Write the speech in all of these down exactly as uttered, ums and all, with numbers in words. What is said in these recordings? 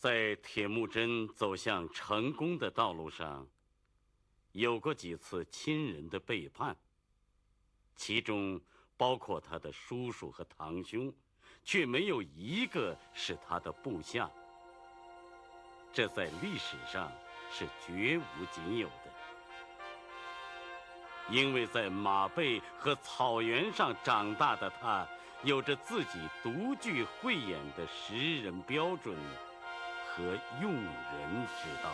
在铁木真走向成功的道路上，有过几次亲人的背叛，其中包括他的叔叔和堂兄，却没有一个是他的部下。这在历史上是绝无仅有的。因为在马背和草原上长大的他，有着自己独具慧眼的识人标准和用人之道。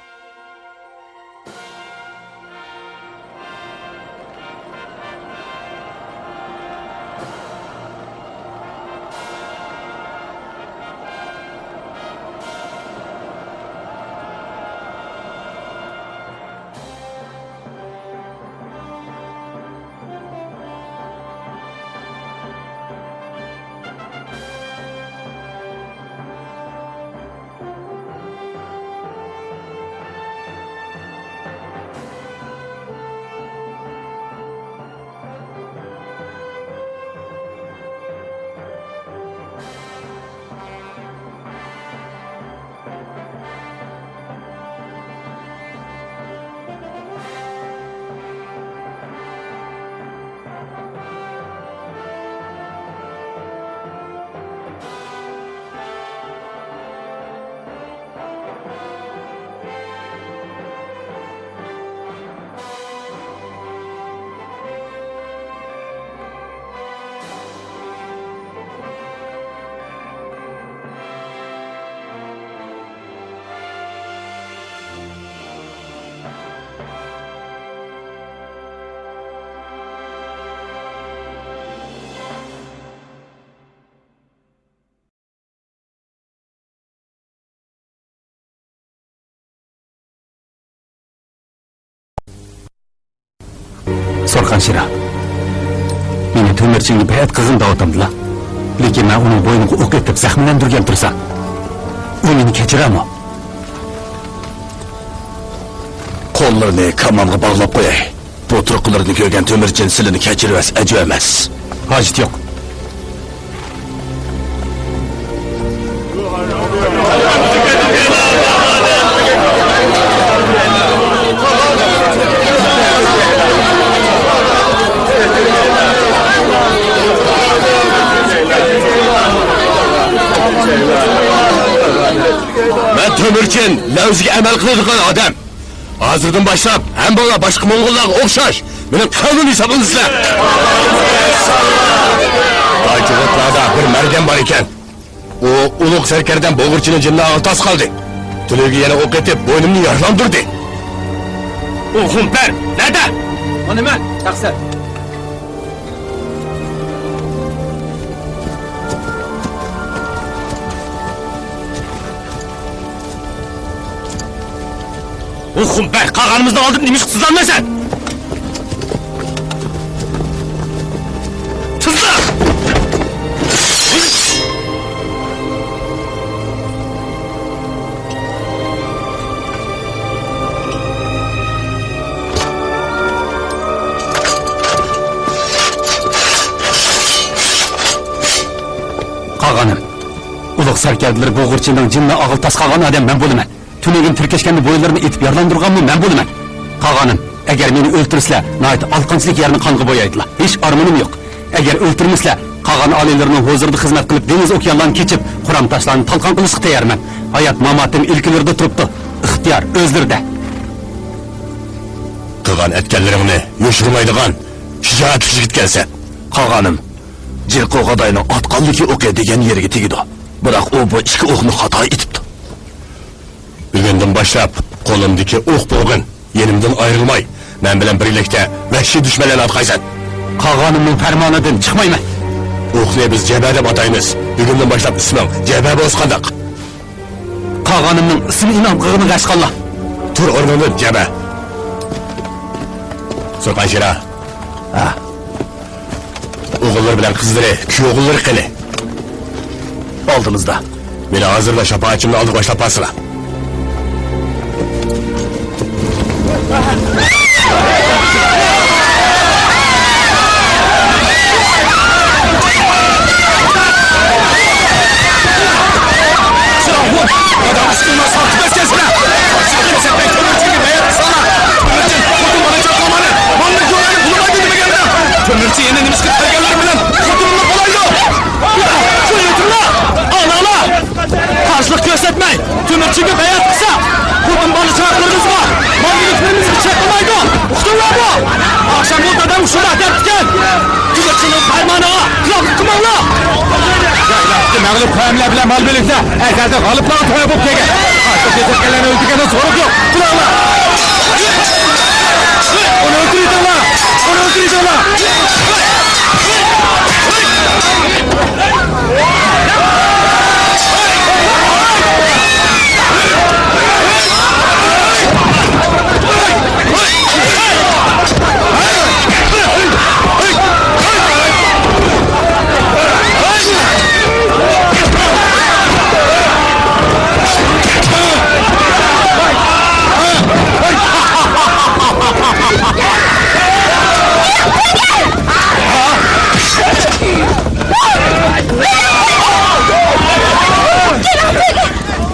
سورخان شىرا، مېنى تۆمۈرچىنگە بەت قىلغىن دەۋاتامدىلا. لېكىن مەن ئۇنىڭ بوينىغا ئوق ئېتىپ زەخىملەندۈرگەن تۇرسام، ئۇ مېنى كەچۈرەرمۇ؟ قوللىرىنى كامانغا باغلاپ قوياي. بۇ تۇرقىلىرىنى كۆرگەن تۆمۈرچىن سىلىنى كەچۈرۈۋەتسە ئەجەب ئەمەس. ھاجىتى يوق. مەن تۆمۈرچىن، لەۋزىگە ئەمەل قىلىدىغان ئادەم. ھازىردىن باشلاپ ھەممىڭلار باشقا موڭغۇللارغا ئوخشاش مېنىڭ قەۋمىم ھېسابلىنىسىلەر. داچىغۇتلاردا بىر مەرگەن بار ئىكەن. ئۇ ئۇلۇغ سەركەردەم بۇغۇرچىنىڭ جىنىنى ئاغا تاس قالدى. تۈنۈگۈن يەنە ئوق ئېتىپ بوينۇمنى يارىلاندۇردى. ئۇ خۇمپەر نەدە؟ مانا مەن، تەقسىر. ئۇ خۇمپەر قاغانىمىزنى ئالدىپ نېمىشقا تىزلانمايسەن؟ تىزلا! قاغانىم، ئۇلۇغ سەركەردىلىرى بۇغۇرچىنىڭ جىنىنى ئاغىل تاس قالغان ئادەم مەن بولىمەن. تۈنۈگۈن تۈركەشكەننى بوينلىرىنى ئېتىپ يارىلاندۇرغانمۇ مەن بولىمەن. قاغانىم، ئەگەر مېنى ئۆلتۈرسىلە، ناھايىتى ئالقانچىلىك يەرنى قانغا بويايدىلا. ھېچ ئارمىنىم يوق. ئەگەر ئۆلتۈرمىسىلە، قاغان ئالىيلىرىنىڭ ھۇزۇرىدا خىزمەت قىلىپ، دېڭىز ئوكيانلارنى كېچىپ، قۇرام تاشلارنى تالقان قىلىشقا تەييارمەن. ھايات-ماماتىم ئىلكىلىرىدە تۇرۇپتۇ. ئىختىيار ئۆزلىرىدە. قىلغان ئەتكەنلىرىڭنى يوشۇرمايدىغان شىجائەتلىك يىگىتكەنسەن. قاغانىم، جىرقوغا داينىڭ ئاتقانلىكى ئوقى دېگەن يېرىگە تېگىدۇ. بىراق ئۇ بۇ ئىككى ئوقنى خاتا ئېتىپتۇ. بۈگۈندىن باشلاپ قولۇمدىكى ئوق بولغىن يېنىمدىن ئايرىلماي، مەن بىلەن بىرلىكتە ۋەھشىي دۈشمەنلەرنى ئاتقايسەن. قاغانىمنىڭ پەرمانىدىن چىقمايمەن. ئوقنى بىز جەبە دەپ ئاتايمىز. بۈگۈندىن باشلاپ ئىسمىڭ جەبە بولسا قانداق؟ قاغانىمنىڭ ئىسمى ئىنئام قىلغىنىغا ھەشقاللا. تۇر ئورنۇڭدىن، جەبە. سۇرخان شىرا. ھە. ئوغۇللىرى بىلەن قىزلىرى، كۈيئوغۇللىرى قېنى؟ ئالدىمىزدا. مېنى ھازىرلا شاپائەتچىمنىڭ ئالدىغا باشلاپ بارسىلا. ھەملە بىلەن مال-مۈلۈكلەر ئەزەلدىن غالىپلارغا تۆۋە بولۇپ كەلگەن. قاچىپ كېتىۋەتكەنلەرنى ئۆلتۈرگەندە سورۇن يوق. قۇلاقلار! ئۇنى ئۆلتۈرۈۋېتىڭلار! ئۇنى ئۆلتۈرۈۋېتىڭلار!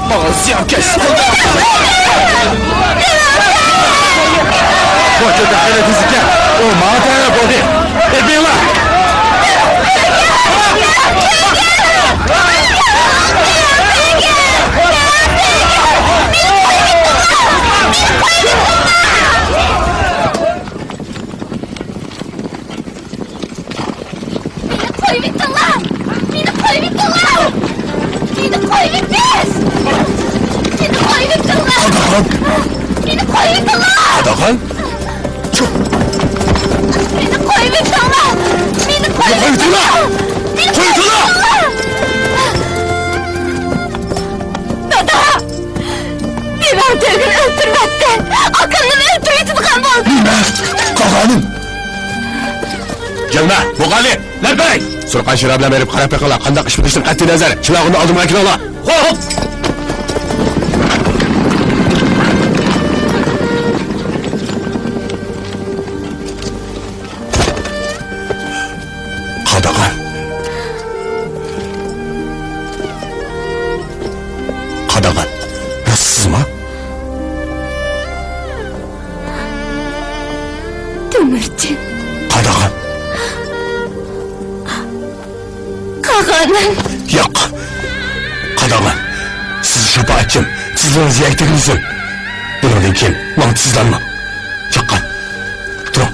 ماڭا زىيانكەشلىك قىلدى. بۇ چۆتە خېلى تېز ئىكەن. ئۇ ماڭا تەۋە بولدى. ئېپىڭلار! مېنى قويۇۋېتىڭلار! مېنى قويۇۋېتىڭلار! مېنى قويۇۋېتىڭ! مېنى قويۇۋېتىڭلار! قاداغان! مېنى قويۇۋېتىڭلار! قاداغان! مېنى قويۇۋېتىڭلار! مېنى قويۇۋېتىڭلار! مېنى قويۇۋېتىڭلار! دادا! دېۋەڭ تۆگىنى ئۆلتۈرۈۋەتتى! ئاكامنىمۇ ئۆلتۈرۈۋېتىدىغان بولدى! نېمە؟ قاغانىم! جەلمە، بۇغالى! لەببەي! سۇرقان شىرا بىلەن بېرىپ قاراپ بېقىڭلار، قانداق ئىش بولۇشىدىن قەتئىينەزەر، شىلاغۇندا ئالدىمغا كېلىڭلار! خوپ! قاداغان. قاداغان، راست سىزما؟ تۆمۈرچىن. قاداغان. قاغانىم. ياق. قاداغان، سىز شاپائەتچىم، سىزنىڭ زىيەكتىگىمىزدىن. بۇنىڭدىن كېيىن ماڭا تىزلانماڭ. چاققان، تۇرۇڭ.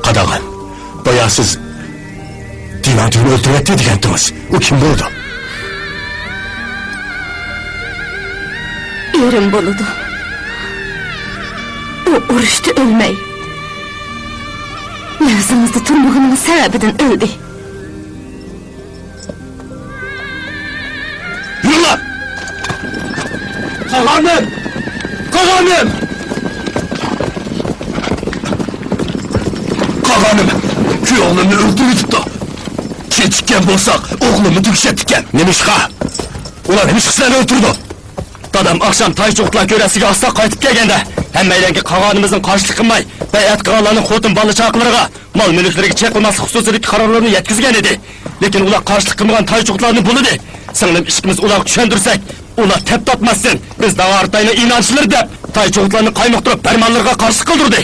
قاداغان، بايا سىز دېۋەڭ تۆگىنى ئۆلتۈرۈۋەتتى دېگەنتىڭىز. ئۇ كىم بولىدۇ؟ ئېرىم بولىدۇ. ئۇ ئۇرۇشتا ئۆلمەي، لەۋزىڭىزدە تۇرمىغىنىڭىز سەۋەبىدىن ئۆلدى. يۈرۈڭلار! قاغانىم! قاغانىم! قاغانىم، كۈيئوغلۇمنى ئۆلتۈرۈۋېتىپتۇ. كېچىككەن بولساق، ئوغلۇمنى تۈگىتەتتىكەن. نېمىشقا؟ ئۇلار نېمىشقا سىلەرنى ئۆلتۈردى؟ دادام ئاخشام تايچۇقلار كۆرەسىگە ئاستا قايتىپ كەلگەندە، ھەممەيلەنگە قاغانىمىزنىڭ قارشىلىق قىلماي، بەيئەت قىلغانلارنىڭ خوتۇن بالا-چاقىلىرىغا، مال-مۈلۈكلىرىگە چېقىلماسلىق خۇسۇسىيىتى قارارلىرىنى يەتكۈزگەن ئىدى. لېكىن ئۇلار قارشىلىق قىلمىغان تايچۇقلارنى بۇلىدى. سىڭلىم ئىككىمىز ئۇلارغا چۈشەندۈرسەك، ئۇلار تەپ تارتماستىن، بىز داڭارتاينىڭ ئىنانچىلىرى دەپ، تايچۇقلارنى قايمۇقتۇرۇپ، پەرمانلىرىغا قارشىلىق قىلدۇردى.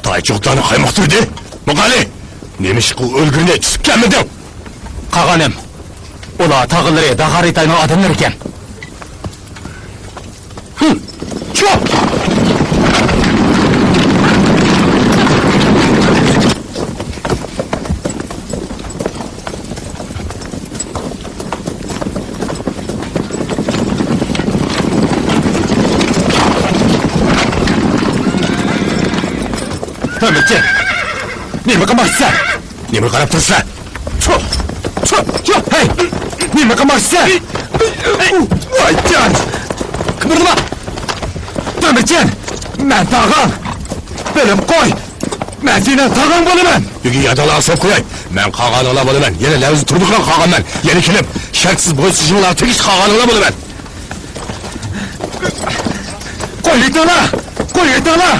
تايچۇقلارنى قايمۇقتۇردى؟ مۇغالى، نېمىشقا ئۇ ئۆلگىرىنى تۇتۇپ كەلمىدىڭ؟ قاغانىم، ئۇلار تاغىلىرى داغارىتاينىڭ ئادەملىرىكەن. تۆمۈرچى، نېمە قىلماقچىسەن؟ نېمە قاراپ تۇرسىلەر؟ چۇ! چۇ! چۇ! ھەي! نېمە قىلماقچىسەن؟ ۋايجان! قىمىردىما! تۆمۈرچىن! مەن تاغاڭ! بىلىپ قوي! مەن سېنىڭ تاغاڭ بولىمەن! بۈگۈن يادىڭلارغا سوپ قوياي! مەن قاغانىڭلار بولىمەن! يەنە لەۋزىدە تۇرىدىغان قاغانمەن! يەنە كېلىپ شەرتسىز بويسۇنۇشۇڭلارغا تېگىشلىك قاغانىڭلار بولىمەن! قويۇۋېتىڭلار! قويۇۋېتىڭلار!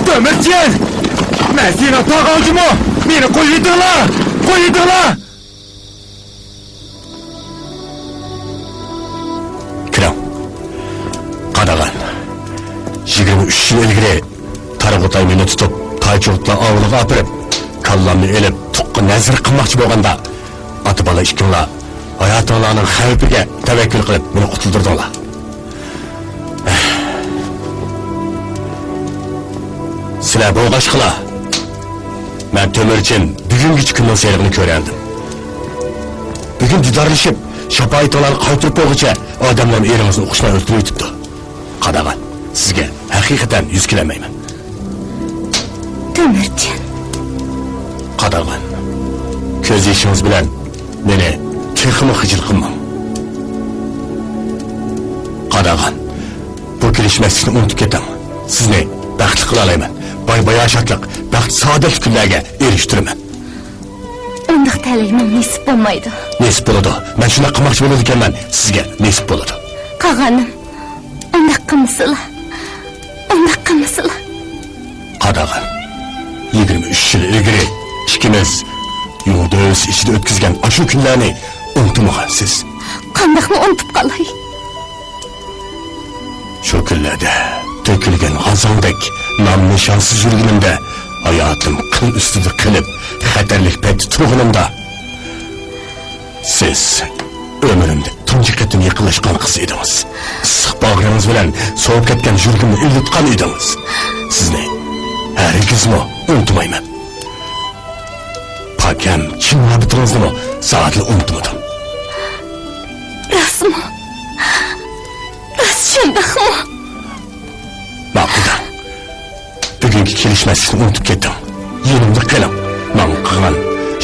تۆمۈرچىن! مەن سېنىڭ تاغاڭ جۇمۇ! مېنى قويۇۋېتىڭلار! قويۇۋېتىڭلار! كىرىڭ. قاداغان، يىگىرمە ئۈچ يىل ئىلگىرى تارغۇتاي مېنى تۇتۇپ، تايچۇغۇتلار ئاۋۇلىغا ئاپىرىپ، كاللامنى ئېلىپ، تۇغقا نەزىر قىلماقچى بولغاندا، ئاتا-بالا ئىككىڭلار ھاياتىڭلارنىڭ خەۋپىگە تەۋەككۈل قىلىپ، مېنى قۇتۇلدۇردۇڭلار. سىلەر بولغاچقىلا، مەن تۆمۈرچىن بۈگۈنگىچە كۈننىڭ سېرىقىنى كۆرەلىدىم. بۈگۈن دىدارلىشىپ، شاپائىتىڭلارنى قايتۇرۇپ بولغۇچە ئادەملەرمۇ ئېرىڭىزنى ئوقۇشماي ئۆلتۈرۈۋېتىپتۇ. قاداغان، سىزگە ھەقىقەتەن يۈز كېلەلمەيمەن. تۆمۈرچىن. قاداغان، كۆز يېشىڭىز بىلەن مېنى تېخىمۇ خىجىل قىلماڭ. قاداغان، بۇ كېلىشمەسلىكنى ئۇنتۇپ كېتىڭ. سىزنى بەختلىك قىلالايمەن. باي-باياشاتلىق، بەخت-سائادەتلىك كۈنلەرگە ئېرىشتۈرىمەن. ئۇنداق تەلەي ماڭا نېسىپ بولمايدۇ. نېسىپ بولىدۇ. مەن شۇنداق قىلماقچى بولىدىكەنمەن، سىزگە نېسىپ بولىدۇ. قاغانىم، ئۇنداق قىلمىسىلا. ئۇنداق قىلمىسىلا. قاداغان، يىگىرمە ئۈچ يىل ئىلگىرى ئىككىمىز يۇڭ دۆلىسى ئىچىدە ئۆتكۈزگەن ئاشۇ كۈنلەرنى ئۇنتۇمىغانسىز. قانداقمۇ ئۇنتۇپ قالاي؟ شۇ كۈنلەردە تۆكۈلگەن غازاڭدەك نام-نىشانسىز يۈرگىنىمدە، ھاياتىم قىل ئۈستىدە قېلىپ، خەتەرلىك پەيتتە تۇرغىنىمدا، سىز ئۆمرۈمدە تۇنجى قېتىم يېقىنلاشقان قىز ئىدىڭىز. ئىسسىق باغرىڭىز بىلەن سوۋۇپ كەتكەن يۈرىكىمنى ئىللىتقان ئىدىڭىز. سىزنى ھەرگىزمۇ ئۇنتۇمايمەن. پاكەم چىن مۇھەببىتىڭىزنىمۇ زادىلا ئۇنتۇمىدىم. راستمۇ؟ راست شۇنداقمۇ؟ ماقۇل دەڭ. بۈگۈنكى كېلىشمەسلىكنى ئۇنتۇپ كېتىڭ. يېنىمدا قېلىڭ. ماڭا قىلغان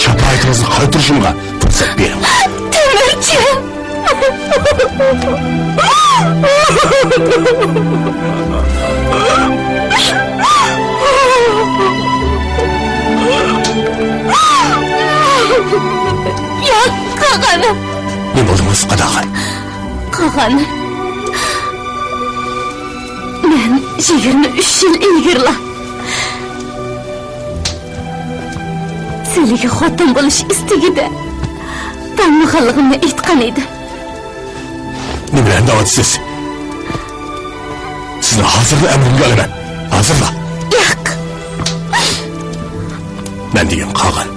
شاپائىتىڭىزنى قايتۇرۇشۇمغا پۇرسەت بېرىڭ. تۆمۈرچىن! ياق، قاغانىم! نېمە بولدىڭىز، قاداغان؟ قاغانىم. مەن يىگىرمە ئۈچ يىل ئىلگىرىلا سىلىگە خوتۇن بولۇش ئىستىكىدە بولمىغانلىقىمنى ئېيتقان ئىدىم. نېمىلەرنى دەۋاتىسىز؟ سىزنى ھازىرلا ئەمرىمگە ئالىمەن. ھازىرلا. ياق. مەن دېگەن قاغان.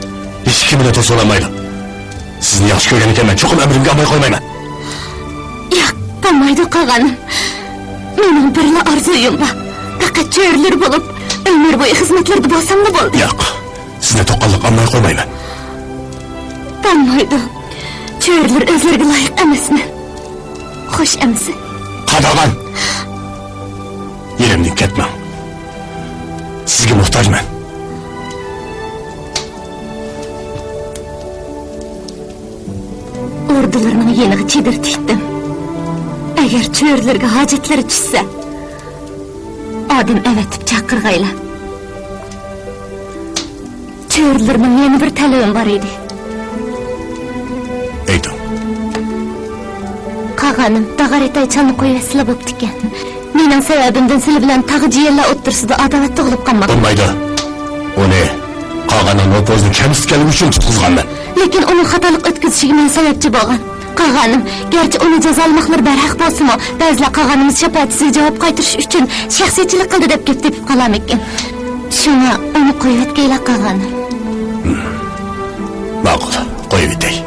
ھېچكىم مېنى توسۇۋالالمايدۇ. سىزنى ياخشى كۆرگەن ئىكەنمەن، چوقۇم ئەمرىمگە ئالماي قويمايمەن. ياق، بولمايدۇ، قاغانىم. مېنىڭ بىرلا ئارزۇيۇم بار. پەقەت چۆرىلىرى بولۇپ، ئۆمۈر بويى خىزمەتلىرىدە بولساملا بولدى. ياق، سىزنى توققانلىق ئالماي قويمايمەن. بولمايدۇ. چۆرىلىرى ئۆزلىرىگە لايىق ئەمەسمەن. خوش ئەمىسە. قاداغان! يېنىمدىن كەتمەڭ. سىزگە موھتاجمەن. ئوردىلىرىنىڭ يېنىغا چېدىر تىكتىم. ئەگەر چۆرىلىرىگە ھاجەتلىرى چۈشسە، ئادەم ئەۋەتىپ چاقىرغايلا. چۆرىلىرىنىڭ يەنە بىر تەلىپىم بار ئىدى. ئېيتىڭ. قاغانىم، داغارىتاي چالنى قويۇۋەتسىلا بوپتىكەن. مېنىڭ سەۋەبىمدىن سىلى بىلەن تاغا جىيەنلەر ئوتتۇرىسىدا ئاداۋەت تۇغۇلۇپ قالماقتا. بولمايدۇ. ئۇنى قاغاننىڭ نوپۇزىنى كەمسىتكەنلىكى ئۈچۈن تۇتقۇزغانمەن. لېكىن ئۇنىڭ خاتالىق ئۆتكۈزۈشىگە مەن سەۋەبچى بولغان. قاغانىم، گەرچە ئۇنى جازالىماقلىرى بەرھەق بولسىمۇ، بەزىلەر قاغانىمىز شاپائەتچىسىگە جاۋاب قايتۇرۇش ئۈچۈن شەخسىيەتچىلىك قىلدى دەپ گەپ تېپىپ قالارمىكىن؟ شۇڭا ئۇنى قويۇۋەتكەيلا، قاغانىم. ماقۇل، قويۇۋېتەي.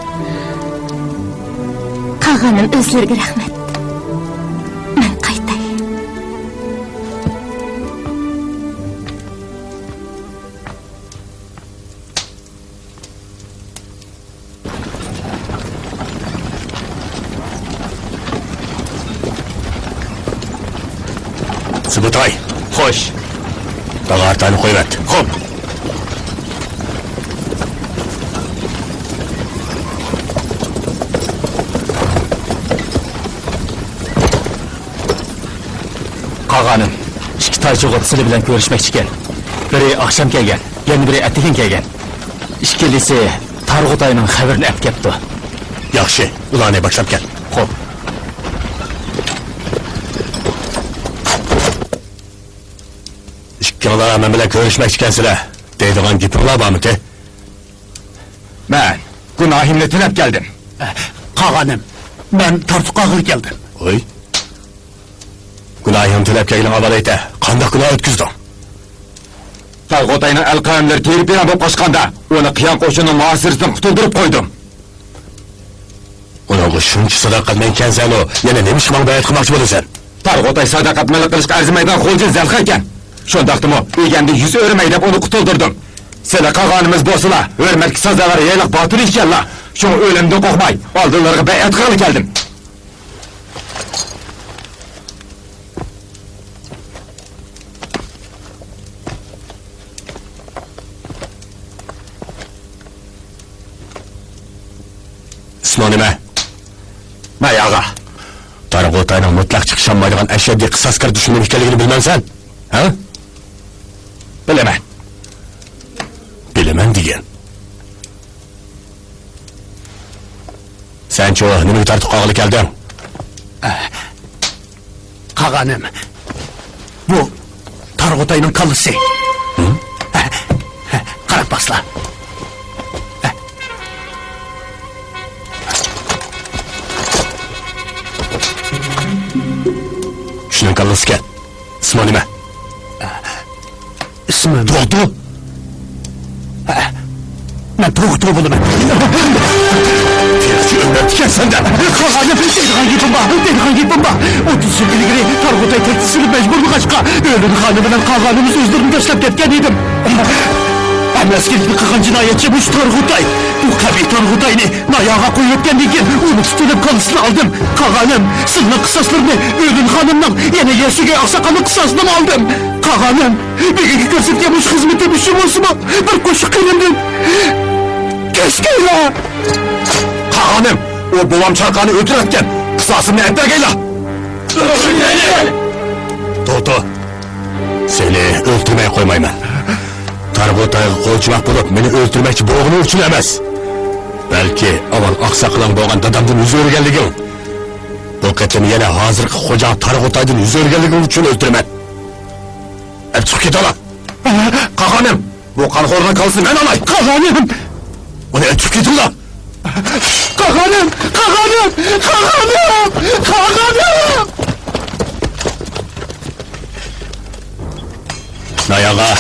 قاغانىم، ئۆزلىرىگە رەھمەت. مەن قايتاي. سۇبۇتاي. خوش. داغارتاينى قويۇۋەت. خوپ. قاغانىم، ئىككى تايچۇغۇت سىلى بىلەن كۆرۈشمەكچىكەن. بىرى ئاخشام كەلگەن، يەنە بىرى ئەتىگەن كەلگەن. ئىككىلىسى تارغۇتاينىڭ خەۋىرىنى ئەپ كەپتۇ. ياخشى، ئۇلارنى باشلاپ كەل. خوپ. ئىككىڭلار مەن بىلەن كۆرۈشمەكچىكەنسىلەر دەيدىغان گېپىڭلار بارمىكى؟ مەن گۇناھىمنى تىلەپ كەلدىم. قاغانىم، مەن تارتۇق قاغىلى كەلدىم. ھوي. گۇناھىڭنى تىلەپ كەلگىنىڭ ئاۋۋال ئېيتە، قانداق گۇناھ ئۆتكۈزدۈڭ؟ تارغۇتاينىڭ ئەل قەۋملىرى تېرە-پىراڭ بولۇپ قاچقاندا، ئۇنى قىيان قوشۇنىنىڭ مۇھاسىرىسىدىن قۇتۇلدۇرۇپ قويدۇم. ئۇنىڭغا شۇنچە ساداقەتمەنكەنسەنۇ، يەنە نېمىشقا ماڭا بەيئەت قىلماقچى بولىسەن؟ تارغۇتاي ساداقەتمەنلىك قىلىشقا ئەرزىمەيدىغان غۇلجا زەلخەكەن. شۇنداقتىمۇ ئۆگەندە يۈز ئۆرمەي دەپ ئۇنى قۇتۇلدۇردۇم. سىلى قاغانىمىز بولسىلا، ھۆرمەتكە سازاۋەر يايلاق باتۇرى ئىكەنلا. چوڭ ئۆلۈمدىن قورقماي، ئالدىلىرىغا بەيئەت قىلغىلى كەلدىم. ئىسمىڭ نېمە؟ ماياغا. تارغۇتاينىڭ مۇتلەق چىقىشالمايدىغان ئەشەددىي قىساس كەردى، شۇنىڭ ئىكەنلىكىنى بىلمەمسەن؟ ھە؟ بىلىمەن. بىلىمەن دېگىن. سەنچۇ نېمىگە تارتىپ قالغىلى كەلدىڭ؟ قاغانىم، بۇ تارغۇتاينىڭ كاللىسى. ھە؟ قاراپ باقسىلا. شۇنىڭ كاللىسىكەن. ئىسمىڭ نېمە؟ ئىسمىم توغتو. ھە، مەن توغتو بولىمەن. تېخىچە ئۆمرەمدىكەنسەن-دە. قاغانىم، دەيدىغان گېپىم بار، دەيدىغان گېپىم بار. ئوتتۇز يىل ئىلگىرى تارغۇتاي تەكلىپ سېلىپ مەجبۇرلىغاچقا، ئۆلۈن خانىم بىلەن قاغانىمىز ئۆزلىرىنى تاشلاپ كەتكەن ئىدىم. ھەممە ئەسكىلىكنى قىلغان جىنايەتچى مۇشۇ تارغۇتاي. بۇ قەبىھ تارغۇتاينى ناياغا قويۇۋەتكەندىن كېيىن ئۇنى تۇتۇۋېلىپ كاللىسىنى ئالدىم. قاغانىم، سىلىنىڭ قىساسلىرىنى ئۆلۈن خانىمنىڭ، يەنە يەسۇگەي ئاقساقالنىڭ قىساسىنىمۇ ئالدىم. قاغانىم، بۈگۈنكى كۆرسەتكەن مۇشۇ خىزمىتىم ئۈچۈن بولسىمۇ بىر قوشۇق قېنىمدىن كەچكەيلا. قاغانىم، ئۇ بوۋام چارقانى ئۆلتۈرۈۋەتكەن. قىساسىمنى ئەپ بەرگەيلا. توختە. سېنى ئۆلتۈرمەي قويمايمەن. تارغۇتايغا قولچىماق بولۇپ، مېنى ئۆلتۈرمەكچى بولغىنىڭ ئۈچۈن ئەمەس. بەلكى ئاۋۋال ئاقساقىلىڭ بولغان دادامدىن يۈز ئۆرۈگەنلىكىڭ، بۇ قېتىم يەنە ھازىرقى خوجاڭ تارغۇتايدىن يۈز ئۆرۈگەنلىكىڭ ئۈچۈن ئۆلتۈرىمەن. ئەپ چىقىپ كېتىڭلار. قاغانىم! بۇ قانخورنىڭ كاللىسىنى مەن ئالاي! قاغانىم! ئۇنى ئېلىپ چىقىپ كېتىڭلار! قاغانىم! قاغانىم! قاغانىم! قاغانىم! ناياغا!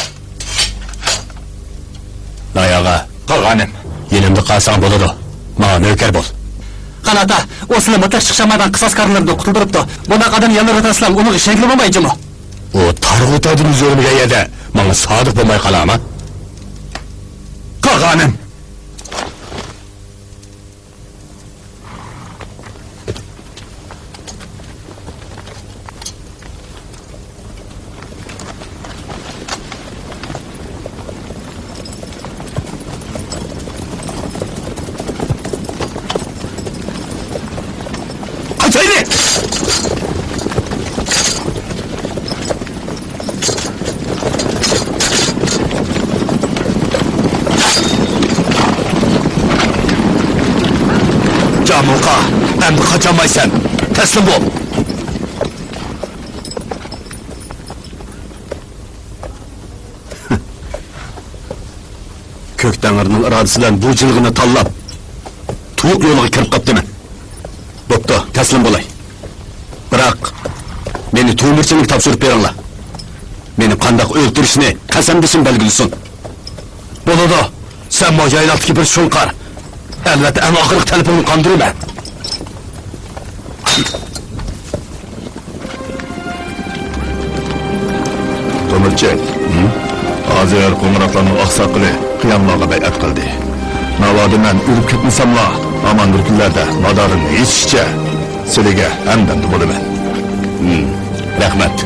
ناياغا! قاغانىم! يېنىمدا قالساڭ بولىدۇ. ماڭا نۆكەر بول. خان ئاتا، ئۇ سىلى مۇتلەق چىقىشالمايدىغان قىساسكارلىرىدىن قۇتۇلدۇرۇپتۇ. بۇنداق ئادەمنى ياللىرىغا تاشلام، ئۇنىڭغا ئىشەنگىلى بولمايدۇ جۇمۇ. ئۇ تارغۇتايدىن يۈز ئۆرۈمىگەن يەردە ماڭا سادىق بولماي قالامۇ؟ قاغانىم! قاچايلى! جامۇقا، ئەمدى قاچالمايسەن. تەسلىم بول. كۆك تەڭرىنىڭ ئىرادىسى بىلەن بۇ جىلغىنى تاللاپ، تۇيۇق يولىغا كىرىپ قاپتىمەن. بوپتۇ، تەسلىم بولاي. بىراق، مېنى تۆمۈرچىنىڭگە تاپشۇرۇپ بېرىڭلار. مېنى قانداق ئۆلتۈرۈشنى قەسەمدىشىم بەلگىلىسۇن. بولىدۇ، سەنمۇ يايلاقتىكى بىر شۇڭقار. ئەلۋەتتە، ئەڭ ئاخىرقى تەلىپىڭنى قاندۇرىمەن. تۆمۈرچى، ھازىر قوڭغۇراقلارنىڭ ئاقساقىلى قىيانلارغا بەيئەت قىلدى. ناۋادا مەن ئۆلۈپ كەتمىسەملا، ھامان بىر كۈنلەردە مادارىمنى يېسىشىچە سىلىگە ھەمدەمدە بولىمەن. رەھمەت.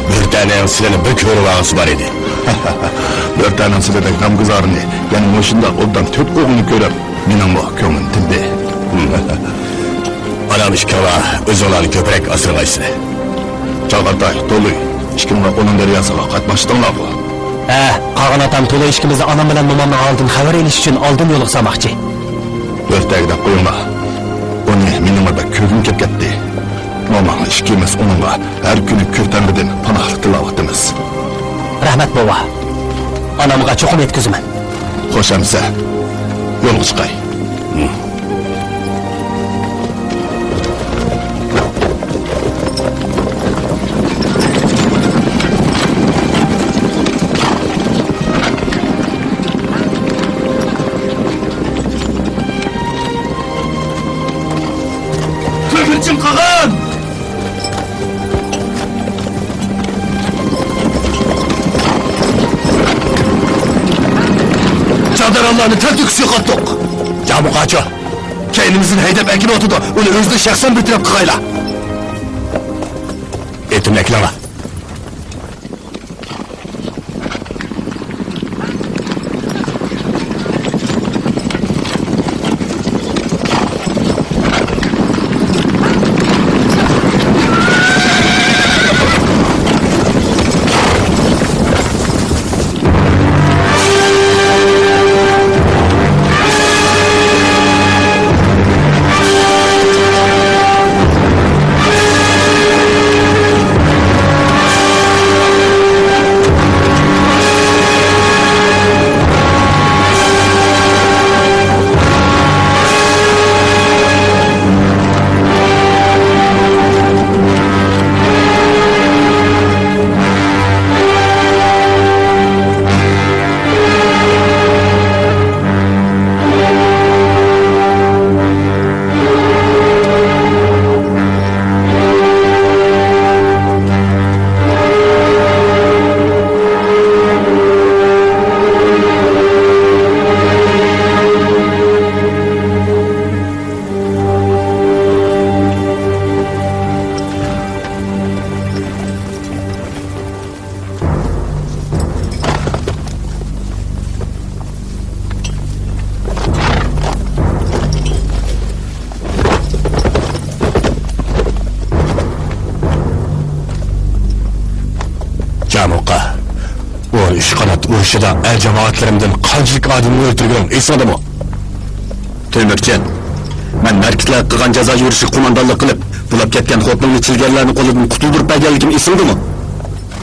بۆرتەنىڭ سىلىنى بىر كۆرۈۋالغۇسى بار ئىدى. بۆرتەنىڭ سىلىدەك نامگۈزارىنى يەنە مۇشۇنداق ئوبدان تۆت ئوغلىنى كۆرۈپ، مېنىڭمۇ كۆڭلۈم تىندى. ئانام ئىككىڭلار ئۆزۈڭلارنى كۆپرەك ئاسرىغايسىلەر. چاغاتاي، تولۇي، ئىككىڭلار ئونۇن دەرياسىغا قاتناشتىڭلارغۇ؟ ھە، قاغان ئاتام تولۇي ئىككىمىزنى ئانام بىلەن مومامنىڭ ھالىدىن خەۋەر ئېلىش ئۈچۈن ئالدىن يولغا سالماقچى. بۆرتەككە دەپ قويۇڭلار. ئۇنى مېنىڭمۇ بەك كۆرگۈم كېلىپ كەتتى. موماڭ ئىككىمىز ئۇنىڭغا ھەر كۈنى كۆك تەڭرىدىن پاناھلىق تىلەۋاتىمىز. رەھمەت، بوۋا. ئانامغا چوقۇم يەتكۈزىمەن. خوش ئەمىسە، يولغا چىقاي. تۆمۈرچىم قاغان! چادىرانلارنى تەلتۆكۈس يوقاتتۇق. جامۇقاچۇ، كەينىمىزدىن ھەيدەپ ئەكېلىۋاتىدۇ. ئۇنى ئۆزىنى شەخسەن بىر تەرەپ قىلغايلا. ئېتىمنى ئەكېلىڭلار. جامۇقا، ئون ئۈچ قانات ئۇرۇشىدا ئەل جامائەتلىرىمدىن قانچىلىك ئادەمنى ئۆلتۈرگىنىڭ ئېسىڭدىمۇ؟ تۆمۈرچىن، مەن مەركىتلەرگە قىلغان جازا يۈرۈشىگە قوماندانلىق قىلىپ، بۇلاپ كەتكەن خوتۇنۇڭنى چىلگەرلەرنىڭ قولىدىن قۇتۇلدۇرۇپ بەرگەنلىكىم ئېسىڭدىمۇ؟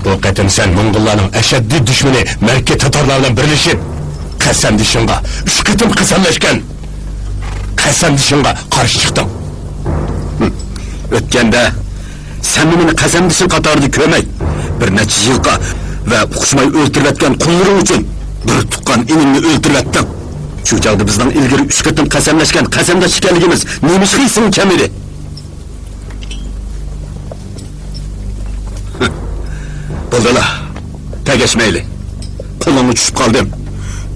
بۇ قېتىم سەن موڭغۇللارنىڭ ئەشەددىي دۈشمىنى مەركە تاتارلار بىلەن بىرلىشىپ، قەسەمدىشىڭغا ئۈچ قېتىم قەسەملەشكەن. قەسەمدىشىڭغا قارشى چىقتىڭ. ھىم. ئۆتكەندە سەنمۇ مېنى قەسەمدىشىڭ قاتارىدا كۆرمەي، بىر نەچچە يىلقا ۋە ئۇقۇشماي ئۆلتۈرۈۋەتكەن قۇللىرىڭ ئۈچۈن بىر تۇغقان ئىنىڭنى ئۆلتۈرۈۋەتتىڭ. شۇ چاغدا بىزنىڭ ئىلگىرى ئۈچ قېتىم قەسەملەشكەن قەسەمداش ئىكەنلىكىمىز نېمىشقا ئېسىڭ كەلمىدى؟ بولدىلا، تەگەشمەيلى. قولۇڭغا چۈشۈپ قالدىم.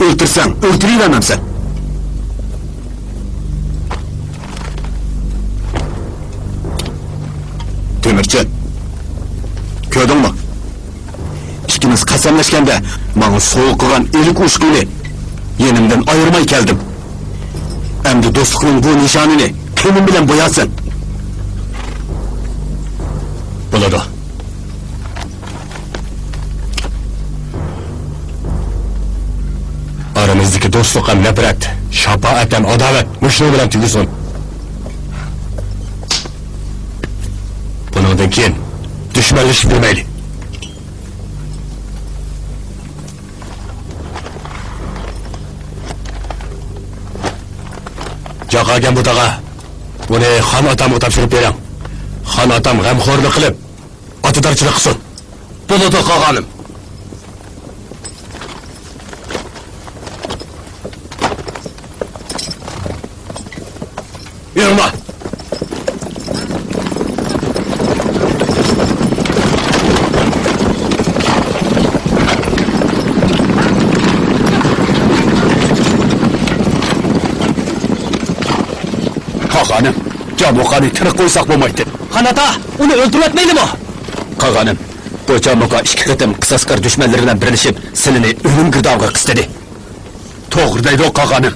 ئۆلتۈرسەڭ، ئۆلتۈرۈۋەرمەمسەن. تۆمۈرچىن، كۆردۈڭمۇ؟ ئىككىمىز قەسەملەشكەندە ماڭا سوۋغا قىلغان ئىلىك ئوشۇقۇڭنى يېنىمدىن ئايرىماي كەلدىم. ئەمدى دوستلۇقنىڭ بۇ نىشانىنى قېنىم بىلەن بويارسەن. بولىدۇ. ئارىمىزدىكى دوستلۇق ھەم نەپرەت، شاپائەت ھەم ئاداۋەت مۇشۇنىڭ بىلەن تۈگىسۇن. بۇنىڭدىن كېيىن دۈشمەنلىشىپ يۈرمەيلى. جاقا گەنبۇتاغا، بۇنى خان ئاتامغا تاپشۇرۇپ بېرىڭ. خان ئاتام غەمخورلۇق قىلىپ، ئاتىدارچىلىق قىلسۇن. بولىدۇ، قاغانىم. يۈرۈڭلار! قاغانىم، جامۇقانى تىرىك قويساق بولمايتتى. خان ئاتا، ئۇنى ئۆلتۈرۈۋەتمەيلىمۇ؟ قاغانىم، بۇ جامۇقا ئىككى قېتىم قىساسكار دۈشمەنلىرى بىلەن بىرلىشىپ، سىلىنى ئۆلۈم گىردابىغا قىستىدى. توغرا دەيدۇ، قاغانىم.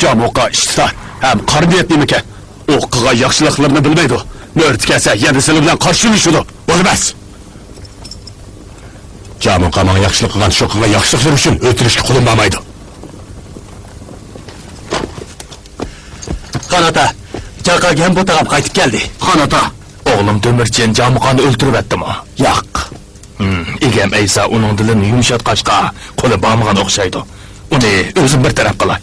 جامۇقا ئىشتا ھەم قارا نىيەت نېمىكەن؟ ئۇ قىلغان ياخشىلىقلىرىنى بىلمەيدۇ. مۆرىتى كەلسە يەنە سىلى بىلەن قارشى ئۇرۇشىدۇ. بولىمەس! جامۇقا ماڭا ياخشىلىق قىلغان، شۇ قىلغان ياخشىلىقلىرى ئۈچۈن ئۆلتۈرۈشكە قولۇم بارمايدۇ. خان ئاتا، جاقا گەنبۇ تاغام قايتىپ كەلدى. خان ئاتا! ئوغلۇم تۆمۈرچىن جامۇقانى ئۆلتۈرۈۋەتتىمۇ؟ ياق. ھىم، ئىگەم ئەيسا ئۇنىڭ دىلىنى يۇمشاتقاچقا، قولى بارمىغان ئوخشايدۇ. ئۇنى ئۆزۈم بىر تەرەپ قىلاي.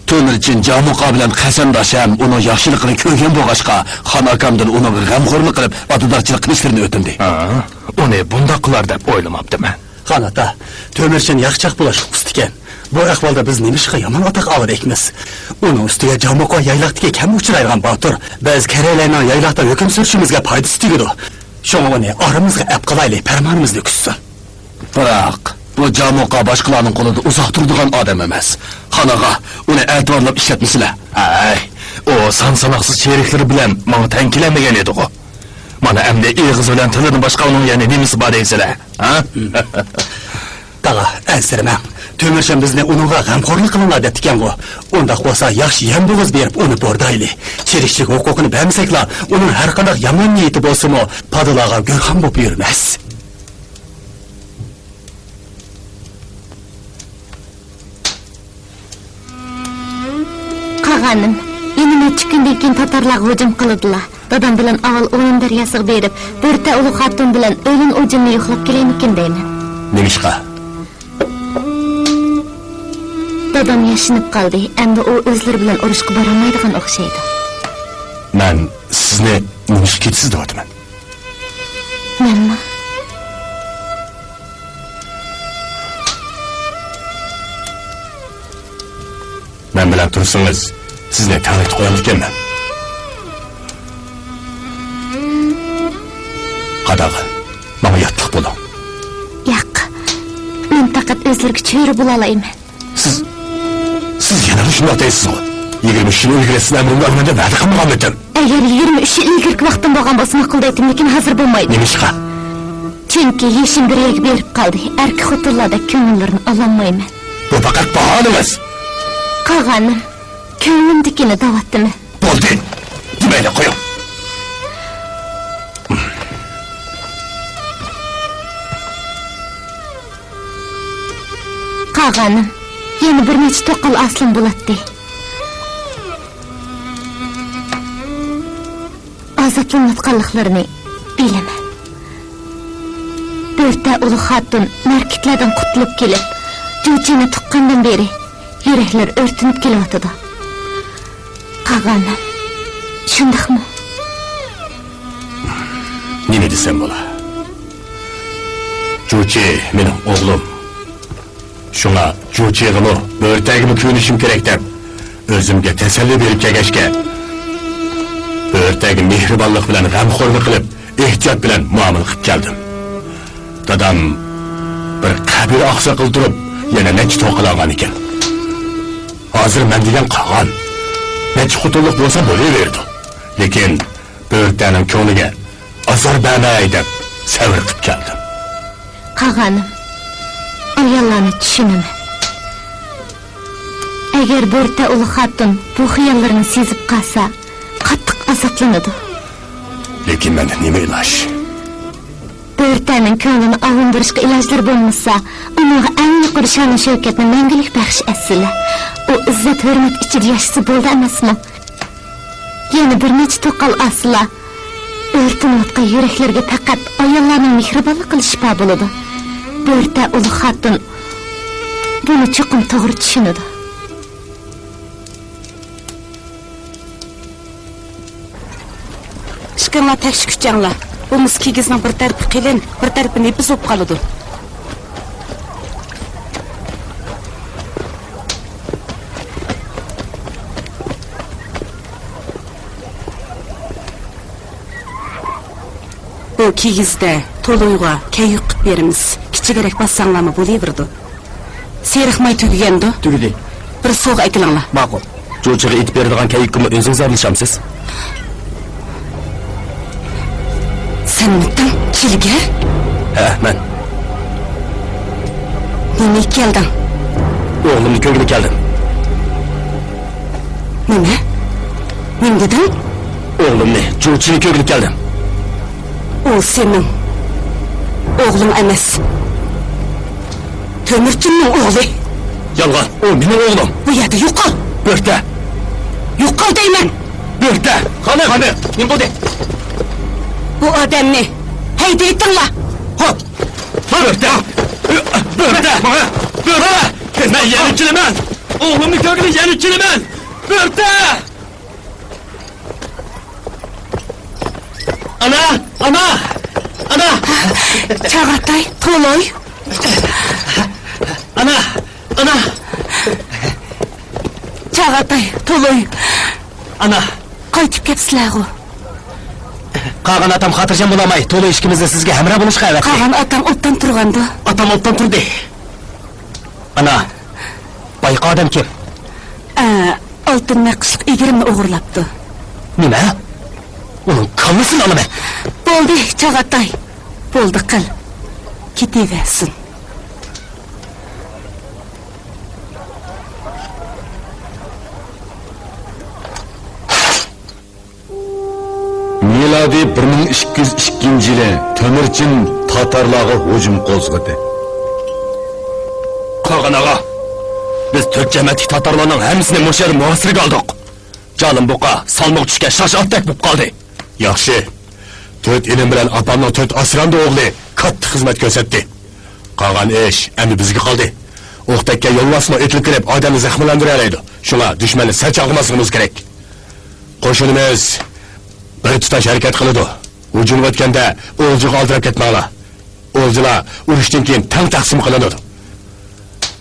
تۆمۈرچىن جامۇقا بىلەن قەسەمداش ھەم ئۇنىڭ ياخشىلىقىنى كۆرگەن بولغاچقا، خان ئاكامدىن ئۇنىڭغا غەمخورلۇق قىلىپ، ئاتىدارچىلىق قىلىشلىرىنى ئۆتۈندى. ھا، ئۇنى بۇنداق قىلار دەپ ئويلىماپتىمەن. خان ئاتا، تۆمۈرچىن ياخشىچاق بولۇشقا ئۇستىكەن. بۇ ئەھۋالدا بىز نېمىشقا يامان ئاتاق ئالىدىكىنمىز؟ ئۇنىڭ ئۈستىگە جامۇقا يايلاقتىكى كەم ئۇچرايدىغان باتۇر. بىز كېرەيلەرنىڭ يايلاقتا ھۆكۈم سۈرۈشىمىزگە پايدىسى تېگىدۇ. شۇڭا ئۇنى ئارىمىزغا ئەپ قىلايلى، پەرمانىمىزنى كۈتسۇن. بىراق، بۇ جامۇقا باشقىلارنىڭ قولىدا ئۇزاق تۇرىدىغان ئادەم ئەمەس. خان ئاغا، ئۇنى ئەتىۋارلاپ ئىشلەتمىسىلە. ھەي، ئۇ سان-ساناقسىز چېرىكلىرى بىلەن ماڭا تەڭ كېلەلمىگەن ئىدىغۇ. مانا ئەمدى ئېغىزى بىلەن تىلىدىن باشقا ئۇنىڭ يەنە نېمىسى بار دەيسىلەر، ھە؟ تاغا، ئەنسىرىمەڭ. تۆمۈرشەم بىزنى ئۇنىڭغا غەمخورلۇق قىلىڭلار دەپتىكەنغۇ. ئۇنداق بولسا ياخشى يەم-بوغۇز بېرىپ ئۇنى بوردايلى. چېرىكچىلىك ھوقۇقىنى بەرمىسەكلا، ئۇنىڭ ھەرقانداق يامان نىيىتى بولسىمۇ، پادىلارغا گۆرخان بولۇپ يۈرمەس. قاغانىم، يەنە نەچچە كۈندىن كېيىن تاتارلارغا ھۇجۇم قىلىدىلا. دادام بىلەن ئاۋۋال ئۇلۇن دەرياسىغا بېرىپ، بۆرتە ئۇلۇغ خاتۇن بىلەن ئۆلۈن ئۇجىننى يوقلاپ كېلەيمىكىن دەيمەن. نېمىشقا؟ دادام ياشىنىپ قالدى، ئەمدى ئۇ ئۆزلىرى بىلەن ئۇرۇشقا بارالمايدىغان ئوخشايدۇ. مەن سىزنى نېمىشقا كېتىسىز دەۋاتىمەن؟ مەنمۇ. مەن بىلەن تۇرسىڭىز، سىزنى تەڭلەپ قويامدىكەنمەن. قاداغان، ماڭا ياتلىق بولۇڭ. ياق، مەن پەقەت ئۆزلىرىگە چۆرە بولالايمەن. سىز، سىز يەنىلا شۇنداق دەيسىزغۇ؟ يىگىرمە ئۈچ يىل ئىلگىرى سىز ئەمرىمنى ئالىمەن دەپ ۋەدە قىلمىغانمىدىم؟ ئەگەر يىگىرمە ئۈچ يىل ئىلگىرىكى ۋاقتىم بولغان بولسا ماقۇل دەيتتىم، لېكىن ھازىر بولمايدۇ. نېمىشقا؟ چۈنكى يېشىم بىر يەرگە بېرىپ قالدى. ئەركە خوتۇنلاردەك كۆڭۈللىرىنى ئالالمايمەن. بۇ پەقەت باھانىڭىز. قاغانىم، كۆڭلۈمدىكىنى دەۋاتىمەن. بولدى! دېمەيلى قويۇڭ. قاغانىم، يەنە بىر نەچچە توقال ئاسلىم بولاتتى. ئازابلىنىۋاتقانلىقلىرىنى بىلىمەن. بۆرتە ئۇلۇغ خاتۇن مەركىتلەردىن قۇتۇلۇپ كېلىپ، جۇچىنى تۇغقاندىن بېرى يۈرەكلىرى ئۆرتىنىپ كېلىۋاتىدۇ. قاغانىم، شۇنداقمۇ؟ نېمە دېسەم بولا؟ جۇچى مېنىڭ ئوغلۇم. شۇڭا جۇچىغىمۇ، بۆرتەگىمۇ كۆيۈنۈشۈم كېرەك دەپ، ئۆزۈمگە تەسەللى بېرىپ كەلگەچكە، بۆرتەگە مېھرىبانلىق بىلەن غەمخورلۇق قىلىپ، ئېھتىيات بىلەن مۇئامىلە قىلىپ كەلدىم. دادام بىر قەبىلە ئاقساقىلى تۇرۇپ، يەنە نەچچە توقال ئالغان ئىكەن. ھازىر مەن دېگەن قاغان، نەچچە خوتۇنلۇق بولسا بولۇۋېرىدۇ. لېكىن بۆرتەنىڭ كۆڭلىگە ئازار بەرمەي دەپ سەۋر قىپ كەلدىم. قاغانىم، ئاياللارنى چۈشىنىمەن. ئەگەر بۆرتە ئۇلۇغ خاتۇن بۇ خىياللىرىنى سېزىپ قالسا، قاتتىق ئازابلىنىدۇ. لېكىن مەندە نېمە ئىلاج؟ بۆرتەنىڭ كۆڭلىنى ئاۋۇندۇرۇشقا ئىلاجلىرى بولمىسا، ئۇنىڭغا ئەڭ يۇقىرى شانۇ شەۋكەتنى مەڭگۈلۈك بەخش ئەتسىلە. ئۇ ئىززەت ھۆرمەت ئىچىدە ياشىسا بولدى ئەمەسمۇ؟ يەنە بىر نەچچە توقال ئالسىلا، ئۆرتىنىۋاتقان يۈرەكلىرىگە پەقەت ئاياللارنىڭ مېھرىبانلىقىلا شىپا بولىدۇ. بۆرتە ئۇلۇغ خاتۇن بۇنى چوقۇم توغرا چۈشىنىدۇ. ئىككىڭلار تەكشى كۈچەڭلار. بۇ مۇس كىگىزنىڭ بىر تەرىپى قېلىن، بىر تەرىپى نېپىز بولۇپ قالىدۇ. بۇ كىگىزدە تولۇيغا كەييۇك قىلىپ بېرىمىز. كىچىكرەك باسساڭلارمۇ بولۇۋېرىدۇ. سېرىق ماي تۈگىگەندۇ؟ تۈگىدى. بىر سوغا ئەكېلىڭلار. ماقۇل. جۇچىغا ئېتىپ بېرىدىغان كەييۇككىمۇ ئۆزىڭىز ئارىلىشامسىز؟ سەنمىتىڭ، چىلگە؟ ھە، مەن. نېمە كەلدىڭ؟ ئوغلۇمنى كۆرگىلى كەلدىم. نېمە؟ نېمە دېدىڭ؟ ئوغلۇمنى، جۇچىنى كۆرگىلى كەلدىم. ئۇ سېنىڭ ئوغلۇڭ ئەمەس. تۆمۈرچىننىڭ ئوغلى. يالغان، ئۇ مېنىڭ ئوغلۇم. بۇ يەردە يوقال. بۆرتە. يوقال دەيمەن. بۆرتە. خانىم. خانىم. نېمە بولدى؟ بۇ ئادەمنى ھەيدىۋېتىڭلار. ھوپ. بۆرتە. بۆرتە. بۆرتە. مەن يەنە كېلىمەن. ئوغلۇمنى كۆرگىلى يەنە كېلىمەن. بۆرتە. ئانا! ئانا! ئانا! چاغاتاي، تولۇي. ئانا! ئانا! چاغاتاي، تولۇي. ئانا! قايتىپ كەپسىلەرغۇ؟ قاغان ئاتام خاتىرجەم بولالماي، تولۇي ئىككىمىزنى سىزگە ھەمراھ بولۇشقا ئەۋەتتى. قاغان ئاتاڭ ئوبدان تۇرغاندۇ؟ ئاتام ئوبدان تۇردى. ئانا! بايىقى ئادەم كىم؟ ئە، ئالتۇن نەقىشلىق ئېگىرىمنى ئوغرىلاپتۇ. نېمە؟ ئۇنىڭ كاللىسىنى ئالىمەن. بولدى، چاغاتاي. بولدى قىل. كېتىۋەرسۇن. مىلادىي بىر مىڭ ئىككى يۈز ئىككىنچى يىلى تۆمۈرچىن تاتارلارغا ھۇجۇم قوزغىدى. قاغان ئاغا، بىز تۆت جەمەتلىك تاتارلارنىڭ ھەممىسىنى مۇشۇ يەردە مۇھاسىرىگە ئالدۇق. جالىم بۇقا سالمىغا چۈشكەن شاش ئاتتەك بولۇپ قالدى. ياخشى. تۆت ئىنىم بىلەن ئاپامنىڭ تۆت ئاسرامدا ئوغلى كاتتا خىزمەت كۆرسەتتى. قالغان ئىش ئەمدى بىزگە قالدى. ئوق تەگكەن يولۋاسمۇ ئېتىلىپ كىرىپ، ئادەمنى زەخىملەندۈرەلەيدۇ. شۇڭا دۈشمەننى سەل چالغىماسلىقىمىز كېرەك. قوشۇنىمىز بىر تۇتاش ھەرىكەت قىلىدۇ. ھۇجۇمغا ئۆتكەندە ئولجىغا ئالدىراپ كەتمەڭلار. ئولجىلار ئۇرۇشتىن كېيىن تەڭ تەقسىم قىلىنىدۇ.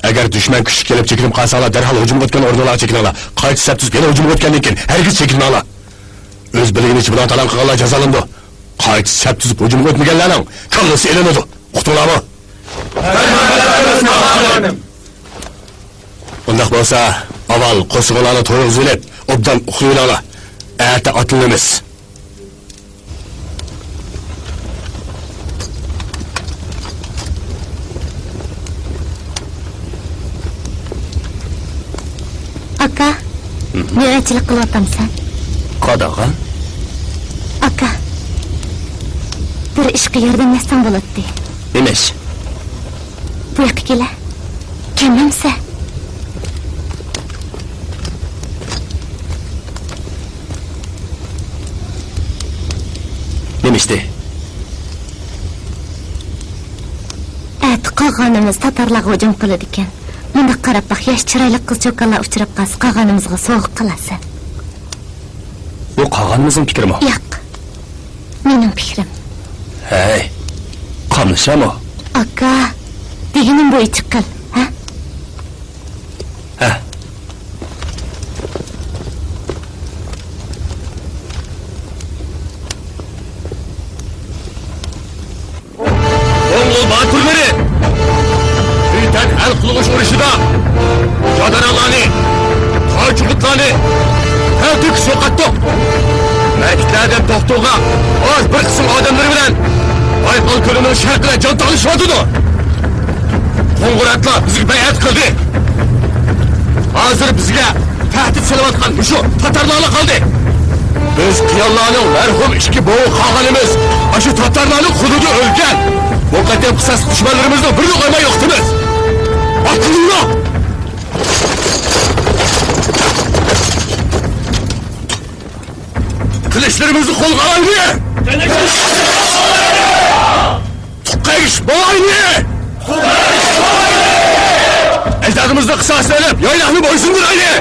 ئەگەر دۈشمەن كۈچلۈك كېلىپ چېكىنىپ قالساڭلار، دەرھال ھۇجۇمغا ئۆتكەن ئورنۇڭلارغا چېكىنىڭلار. قايتا سەپ تۈزۈپ يەنە ھۇجۇمغا ئۆتكەندىن كېيىن ھەرگىز چېكىنمەڭلار. ئۆز بىلگىنىچە بۇلاڭ-تالاڭ قىلغانلار جازالىنىدۇ. قايتا سەپ تۈزۈپ ھۇجۇمغا ئۆتمىگەنلەرنىڭ كاللىسى ئېلىنىدۇ. ئۇقتۇڭلارمۇ؟ ئۇنداق بولسا، ئاۋۋال قورسىقىڭلارنى تويغۇزۇۋېلىپ، ئوبدان ئۇخلىۋېلىڭلار. ئەتە ئاتلىنىمىز. ئاكا، نۆۋەتچىلىك قىلىۋاتامسەن؟ قاداغا؟ ئاكا، بىر ئىشقا ياردەملەشسەڭ بولاتتى. نېمە ئىش؟ بۇ ياققا كېلە. كەلمەمسە؟ نېمە ئىشتى؟ ئەتە قاغانىمىز تاتارلارغا ھۇجۇم قىلىدىكەن. مۇنداق قاراپ باق، ياش چىرايلىق قىز-چوكانلار ئۇچراپ قالسا، قاغانىمىزغا سوۋغا قىلارسەن. بۇ قاغانىمىزنىڭ پىكرىمۇ؟ ياق، مېنىڭ پىكرىم. ھەي، قاملىشامۇ؟ ئاكا، دېگىنىم بويىچە قىل، ھە؟ ھە. موڭغۇل باتۇرلىرى تۈركەن ھەل قىلغۇچ ئۇرۇشىدا جادارانلارنى، تاجۇقۇتلارنى تەلتۆكۈس يوقاتتۇق. مەركىتلەردىن توختوغا ئاز بىر قىسىم ئادەملىرى بىلەن بايقال كۆلىنىڭ شەرقىدە جان تالىشىۋاتىدۇ. قوڭغۇراتلار بىزگە بەيئەت قىلدى. ھازىر بىزگە تەھدىت سېلىۋاتقان مۇشۇ تاتارلارلا قالدى. بىز قىيانلارنىڭ مەرھۇم ئىككى بوۋا قاغىنىمىز ئاشۇ تاتارلارنىڭ قولىدا ئۆلگەن. بۇ قېتىمقى ساسىق دۈشمەنلىرىمىزنىڭ بىرىنى قويماي يوقىتىمىز. ئاتلىنىڭلار! قىلىچلىرىمىزنى قولغا ئالايلى! تۇغقا ئېرىشىپ بولايلى! ئەجدادىمىزنىڭ قىساسىنى ئېلىپ، يايلاقنى بويسۇندۇرايلى!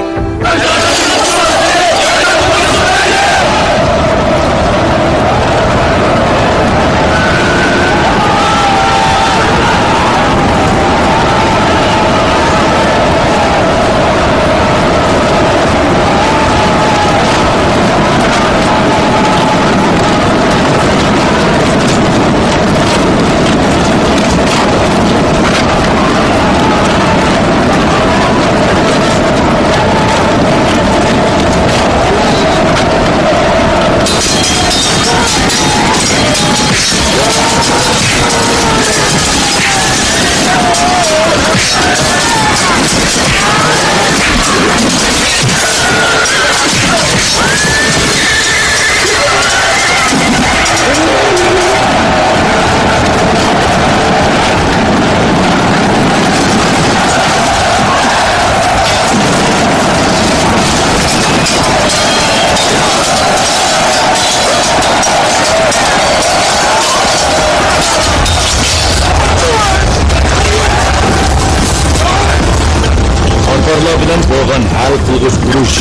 تاتارلار بىلەن بولغان ھەل قىلغۇچ ئۇرۇش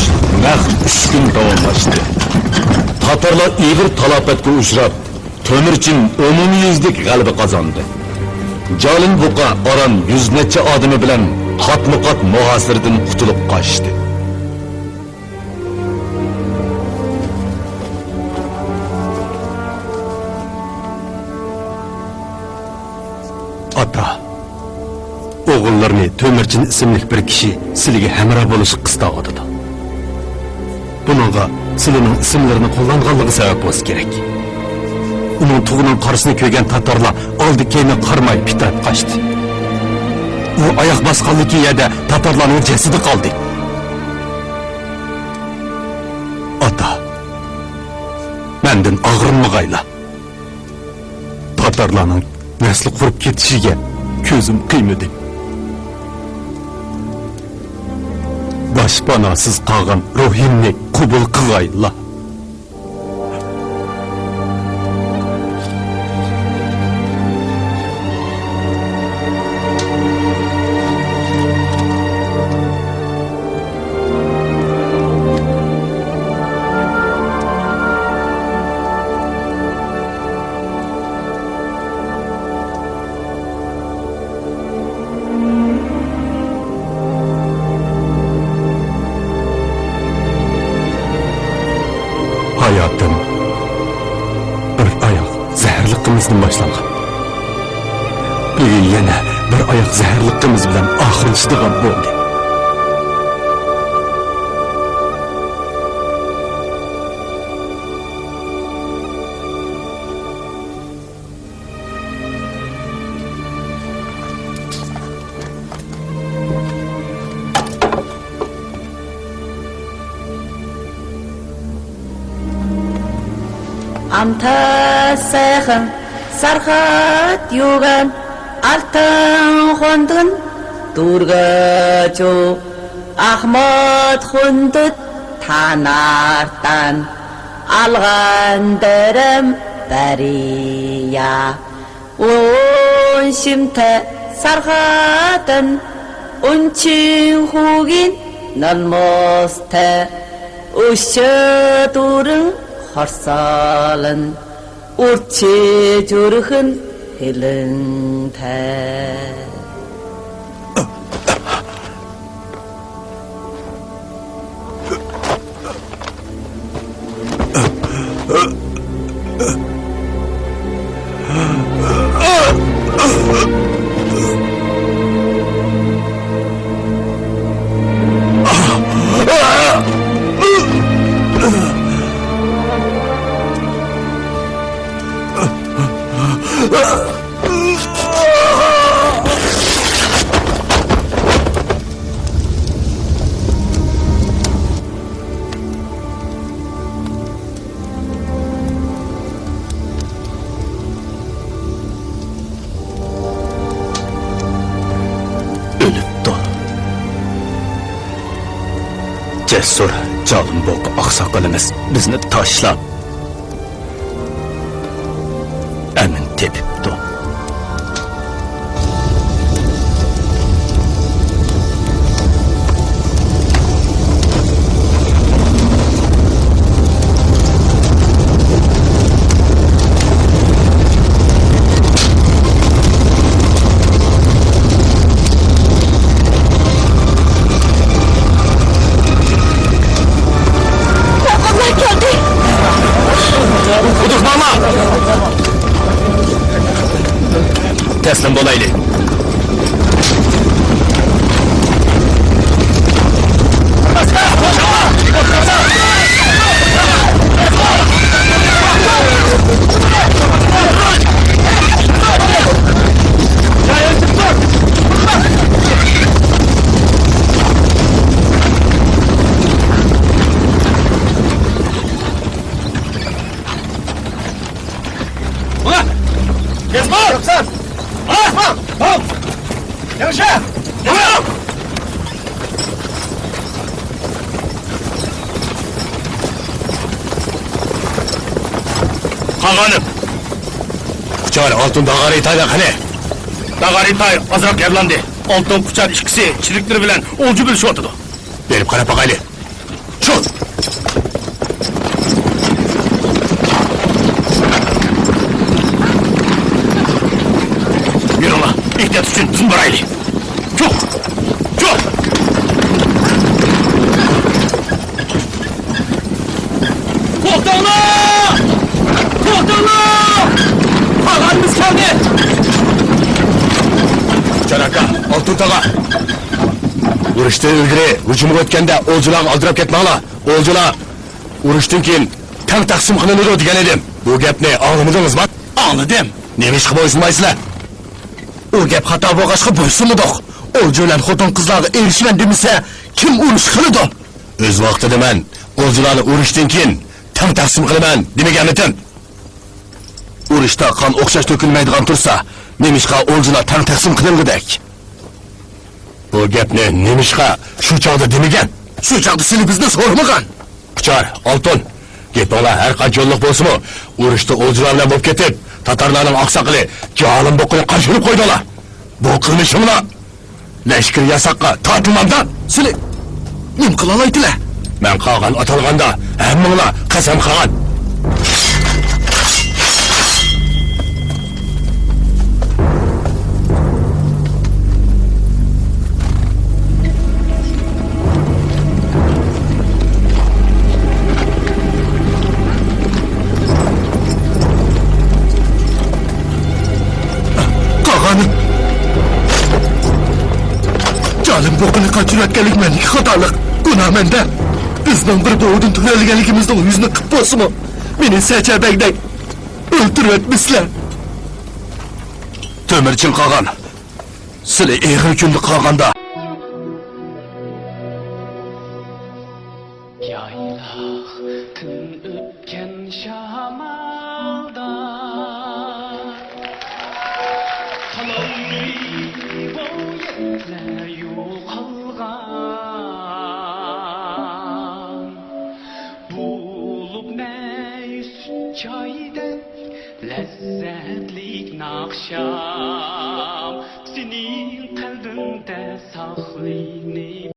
نەق ئۈچ كۈن داۋاملاشتى. تاتارلار ئېغىر تالاپەتكە ئۇچراپ، تۆمۈرچىن ئومۇميۈزلۈك غەلىبە قازاندى. جالىم بۇقا ئاران يۈز نەچچە ئادىمى بىلەن قاتمۇقات مۇھاسىرىدىن قۇتۇلۇپ قاچتى. ئاتا، ئوغۇللىرىنى تۆمۈرچىن ئىسىملىك بىر كىشى سىلىگە ھەمراھ بولۇشقا قىستاۋاتىدۇ. بۇنىڭغا سىلىنىڭ ئىسىملىرىنى قوللانغانلىقى سەۋەب بولسا كېرەك. ئۇنىڭ تۇغىنىڭ قارىسىنى كۆرگەن تاتارلار ئالدى-كەينىگە قارىماي پىتىراپ قاچتى. ئۇ ئاياق باسقانلىكى يەردە تاتارلارنىڭ جەسىتى قالدى. ئاتا، مەندىن ئاغرىنمىغايلا. تاتارلارنىڭ نەسلى قۇرۇپ كېتىشىگە كۆزۈم قىيمىدى. باشپاناسىز قالغان روھىمنى قوبۇل قىلغايلا. ھاياتىم بىر ئاياق زەھەرلىك قىمىزدىن باشلانغان. بۈگۈن يەنە بىر ئاياق زەھەرلىك قىمىز بىلەن ئاخىرلىشىدىغان بولدى. ئامتا سېخىن سارخات يۇگان ئالتىن خوندۇن دۇرگاچۇ ئاخمات خوندۇت تانارتان ئالغان دېرىم بەرىيا. ئون شىمتە سارخاتىن ئون چىڭ خوگىن نالموستە ئۇشچە دۇرىڭ خارسالىن ئۇرچى جۇرخىن ھىلىڭتە. ئۆلۈپتۇ. جەسۇر جالىنبوق ئاقساقىلىمىز بىزنى تاشلاپ، ئەمىن تېپىپتۇ. قۇدۇقماڭلار! تەسلىم بولايلى. قاغانىم! قۇچار ئالتۇن داغارى تايدا قېنى؟ داغارى تاي ئازراق يارىلاندى. ئالتۇن قۇچار ئىككىسى چېرىكلىرى بىلەن ئولجا بۆلۈشۈۋاتىدۇ. بېرىپ قاراپ باقايلى. چۇ! يۈرۈڭلار، ئېھتىيات ئۈچۈن بىزمۇ بارايلى. چۇ! چۇ! توختاڭلار! توختاڭلار! قاغانىمىز كەلدى! قۇچار ئاكا، ئالتۇن تاغا! ئۇرۇشتىن ئىلگىرى ھۇجۇمغا ئۆتكەندە ئولجىلارغا ئالدىراپ كەتمەڭلار! ئولجىلار ئۇرۇشتىن كېيىن تەڭ تەقسىم قىلىنىدۇ دېگەن ئىدىم. بۇ گەپنى ئاڭلىمىدىڭىزمۇ؟ ئاڭلىدىم. نېمىشقا بويسۇنمايسىلەر؟ ئۇ گەپ خاتا بولغاچقا بويسۇنمىدۇق. ئولجا بىلەن خوتۇن-قىزلارغا ئېرىشىمەن دېمىسە، كىم ئۇرۇش قىلىدۇ؟ ئۆز ۋاقتىدا مەن ئولجىلارنى ئۇرۇشتىن كېيىن تەڭ تەقسىم قىلىمەن دېمىگەنمىدىم؟ ئۇرۇشتا قان ئوخشاش تۆكۈلمەيدىغان تۇرسا، نېمىشقا ئولجىلار تەڭ تەقسىم قىلىنغۇدەك؟ بۇ گەپنى نېمىشقا شۇ چاغدا دېمىگەن؟ شۇ چاغدا سىلى بىزنى سورىمىغان. ئۇچار، ئالتۇن، گېپىڭلار ھەر قانچە يوللۇق بولسىمۇ، ئۇرۇشتا ئولجىلار بىلەن بولۇپ كېتىپ، تاتارلارنىڭ ئاقساقىلى جالىم بوققىنى قارشى ئۇرۇپ قويدۇڭلار. بۇ قىلمىشىڭلار لەشكىرىي ياساققا تارتىلمامدا. سىلى نېمە قىلالايتىلە؟ مەن قاغان ئاتالغاندا ھەممىڭلار قەسەم قىلغان. قاغان! جالىم بوققىنى قاچۇرۇۋەتكەنلىك مەندىكى خاتالىق، گۇناھ مەندە. بىزنىڭ بىر بوۋىدىن تۆرەلگەنلىكىمىزنىڭ يۈزىنى قىپ بولسىمۇ، مېنى سەچە بەگدەك ئۆلتۈرۈۋەتمىسىلە. تۆمۈرچىن قاغان، سىلى ئېغىر كۈندە قالغاندا. يايلاقتىن ئۆتكەن شامالدا تالاي بويەكلەر يوقالغان. بولۇپ مەي سۈت چايدەك لەززەتلىك ناخشام، سېنىڭ قەلبىڭدە ساقلىنىپ.